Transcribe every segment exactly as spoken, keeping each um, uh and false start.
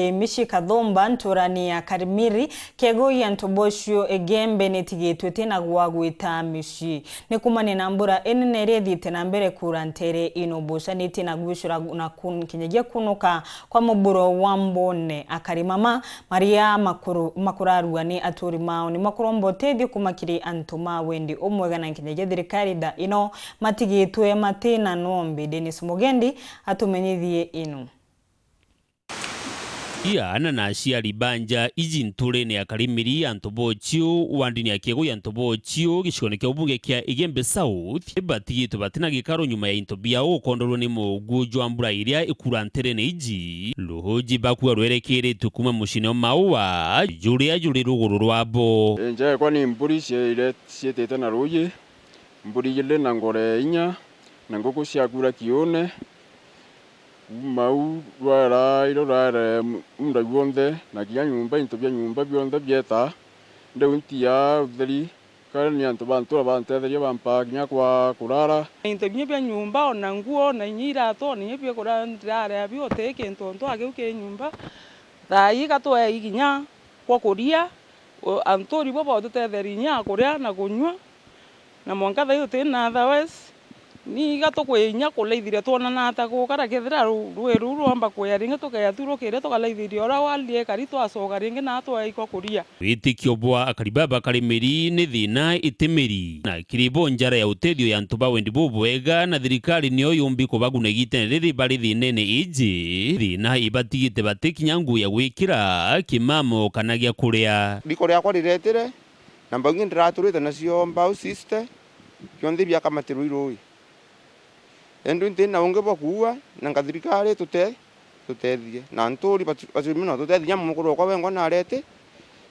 Micii Kathumba, nturani ya Karimiri, Kiego ya antu bocio Igembe nitigitwe itina gwa gwita micii. Ni kumania na mbura inene iria ithiite na mbere kuura ntere ino bucanitie na gwicura na kun-, kinyagia kunuka kwa muburo wa Mbone. Akari mama maria makuru-, makurarua ni aturi mao ni makuromba utethio kuma kiri antu ma wendi umwega na kinyagia thirikari tha ino matigitwe matina nombi. Dennis Mugendi atumenyithie ino. Iana na aciari ba nja iji nturene ya Karimiri ya antu bocio, wandini ya Kiego ya antu bocio, gicigone kia ubunge kia Igembe South, batigitwe batina gikaro nyuma ya into biao gukondorwa ni mugu jwa mbura iria ikura nterene iji. Ruhuji bakua rwerekeretwe kuma mucine o Maua, juria juri ruguru rwabo. Injekwa ni mburi ciaire ciitite na ruuji, mburi iri na ngore inya, na nguku ciakura kiune. Kuuma au rwaera iro rwaere muunda juonthe, na kinya nyumba, into bia nyumba bionthe bieta. Riu ntia utheri, kari ni antu ba ntura bantetheria bampaa kinya kwa kurara. Into binya bia nyumba, ona nguo, na inya iratu, ona inya biakuria ndirarea bio, uti kintu ontu akiu ki nyumba. Thaa ii gatwei kinya kwa kuria, o, anturi bo botutetheria inya kuria na kunyua. Na mwanka thaa ii tuti na otherwise, ni iga tukwinya kulaithiria twonana ata gukara kethira ru-, rui ruu rwomba kwea ringi tukeya tu rukire tukalaithiria uria wali ekari twacoka ringi na twaikwa kuria. Witikio bwa akari baba Karimiri ni thina iti miri, na kiri bo njara ya utethio ya antu ba wendi bubwega, na thirikari nio yumbi kubaguna igitene riri bari thinene iji. Thina ibatigite bati kinya nguu ya gwikira, kimamo kana gia kuria. Riko riakwa riretire, na mbau ingi ndiraturite nacio mbau sixty, bionthe biakamatirwe i ruui. Indi nti na ungi bwa kuua, na nga thirikari itute-, tutethie. Na nturi bacu-, bacumi no tutethie, mukuru okwa wengwa narete,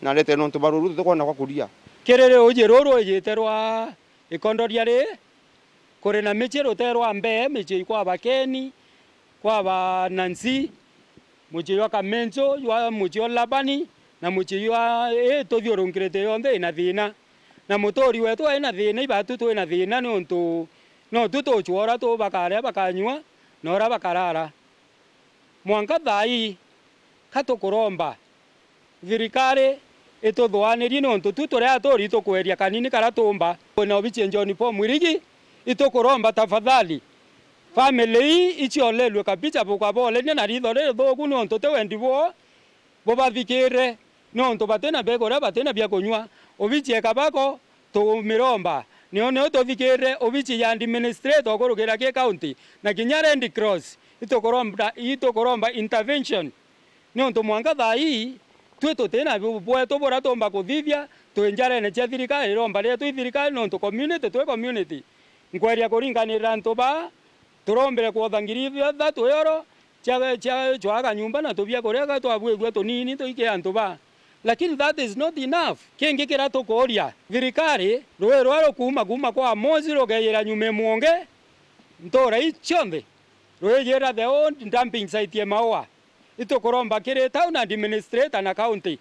narete nontu bwa ruru tutikwona kwa kuria. Kiri ruuji ruru ijite rwa ikondoria ri, kuri na mici rute rwa mbee, mici kwa Bakeni, kwa ba Nancy, mucii jwa Kamenco, jwa mucii jwa Labani, na mucii jwa ii tuthiurunkirite yonthe ina thiina. Na muturi wetu ai na thiina, ibatu twi na thiina, niuntu no tu tucua uria tu bakaria bakanyua, na uria bakarara. Mwanka thaa ii, ka tukuromba thirikari ituthuanirie, niuntu tu turi aturi itukweria kanini karia tuumba. Kwina obici ya John Paul Mwirigi, itukuromba tafadhali, family ii iciorerue kabicha bukaboolenia na riitho ririthuuku, niuntu ti wendi bwoo bubathikire, niuntu batina biakuria, batina bia kunyua. Obici ya Kabako tumiromba, nio nio tuthikire, obici ya administrator ukurukira ki county, na kinya Red Cross itukuromba, itukuromba intervention. Niuntu mwanka thaa ii, twi tutina bu-, bwetu buria tuumba kuthithia, twi njarene cia thirikari, iromba rietu i thirikari, niuntu community twi community. Nkweria kuringanirira antu baa, turombire kwotha ngiri ithatu ioro cia, cia, cwaga nyumba na tubia kuria ga twabwigua tunini tuikie antu baa. Lakini that is not enough. Kingi kiria tukuuria, thirikari, ruui ruria rukuuma kuuma kwa Amosi rukeyira nyuma Mwonge, ntuura ii cionthe, ruijira the old dumping site ya Maua. Itukuromba kiri town administrator na county,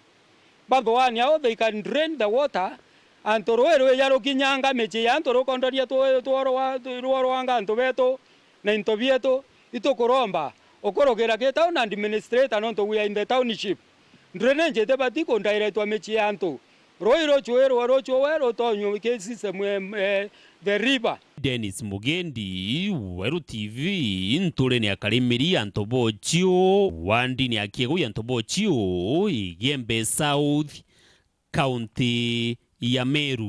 bathuania how they can drain the water, antu ruui rwija rukinyanga micii ya antu rukondoria tu-, tuorwa-, tu-, ruorwanga antu betu na into bietu. Itukuromba ukurukira ki town administrator, nontu we are in the township. Drainage itibati kundirectwa micii ya antu. Ruui rucuirwe rucuwe rutonywe ki system, em, eh, the river. Dennis Mugendi, Weru T V, nturene ya Karimiri ya Ntobochio, wandini ya Kiegu ya Ntobochio, Igembe South, kaunti ya Meru.